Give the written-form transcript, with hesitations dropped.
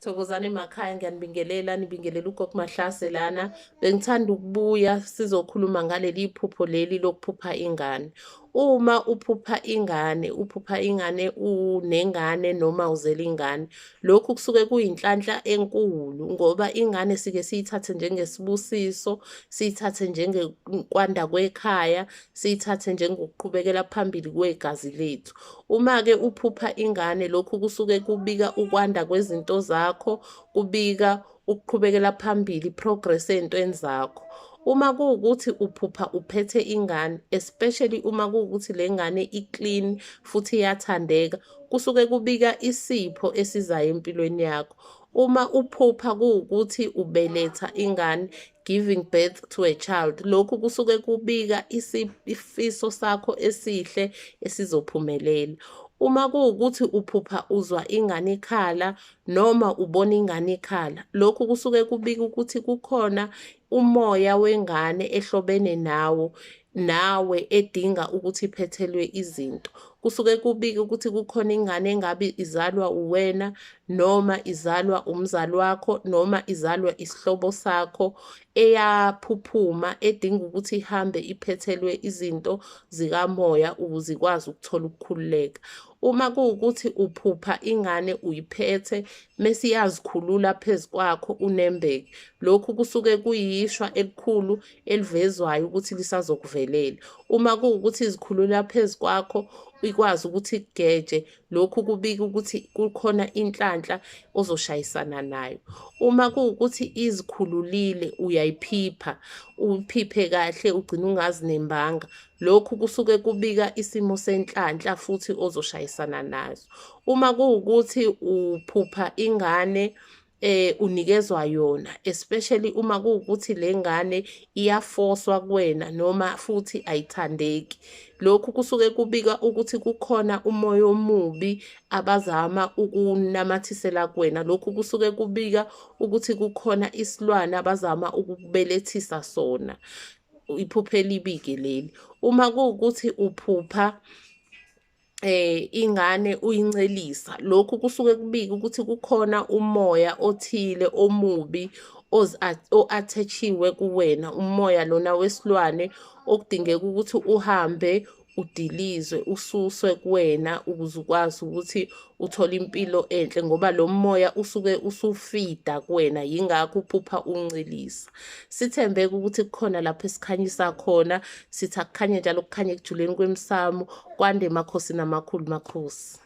Thokozani emakhaya, ngiyanibingelela, nibingelela uGogo Mahlase lana. Bengithanda ukubuya sizokhuluma ngaleli phupho leli lokuphupha ingane. Uma uphupha ingane, uphupha ingane unengane noma uzele ingane, lokhu kusuke kuyinhlanhla enkulu ngoba ingane sike siyithathe njengesibusiso, siyithathe njengekwanda kwekhaya, siyithathe njengokuqhubekela phambili kwegazi lethu. Uma-ke uphupha ingane, lokhu kusuke kubika ukwanda kwezinto zakho, kubika ukuqhubekela phambili, progress ey'ntweni zakho. Uma kuwukuthi uphupha uphethe ingane, especially uma kuwukuthi le ngane i-clean futhi iyathandeka, kusuke kubika isipho esizayo empilweni yakho. Uma uphupha kuwukuthi ubeletha ingane, giving birth to a child, lokhu kusuke kubika isifiso sakho esihle esizophumelela. Uma kuwukuthi uphupha uzwa ingane ikhala noma ubona ingane ikhala, lokhu kusuke kubika ukuthi kukhona umoya wengane ehlobene nawo nawe edinga ukuthi iphethelwe izinto. Kusuke kubika ukuthi kukhona ingane engabe izalwa uwena noma izalwa umzali wakho noma izalwa isihlobo sakho eyaphuphuma edinga ukuthi ihambe iphethelwe izinto zikamoya ukuze ikwazi ukuthola ukukhululeka. Uma kuwukuthi uphupha ingane uyiphethe mese iyazikhulula phezu kwakho unembeke, lokhu kusuke kuyishwa elikhulu elivezwayo ukuthi lisazokuvelela. Uma kuwukuthi izikhulula phezu kwakho ikwazi ukuthi ikugeje, lokhu kubika ukuthi kukhona inhlanhla ozoshayisana nayo. Uma kuwukuthi izikhululile uyayiphipha, uyiphiphe kahle ugcine ungazinembanga, lokhu kusuke kubika isimo senhlanhla futhi ozoshayisana naso. Uma kuwukuthi uphupha ingane unikezwa yona, especially uma kuwukuthi le ngane iyafoswa kuwena noma futhi ayithandeki, lokhu kusuke kubika ukuthi kukhona umoya omubi abazama ukunamathisela kuwena. Lokhu kusuke kubika ukuthi kukhona isilwane abazama ukukubelethisa sona. Iphupho elibi-ke leli. Uma kuwukuthi uphupha ingane uyincelisa, lokhu kusuke kubika ukuthi kukhona umoya othile omubi o-attach-iwe kuwena, umoya lona wesilwane okudingeka ukuthi uhambe udilizwe, ususwe kuwena ukuze ukwazi ukuthi uthole impilo enhle, ngoba lo moya usuke usufida kuwena, yingakho uphupha uncelisa. Sithembe-ke ukuthi kukhona lapho esikhanyisa khona, sithi akukhanye njalo kukhanye ekujuleni kwemsamo, kwande emakhosini amakhulu makhosi.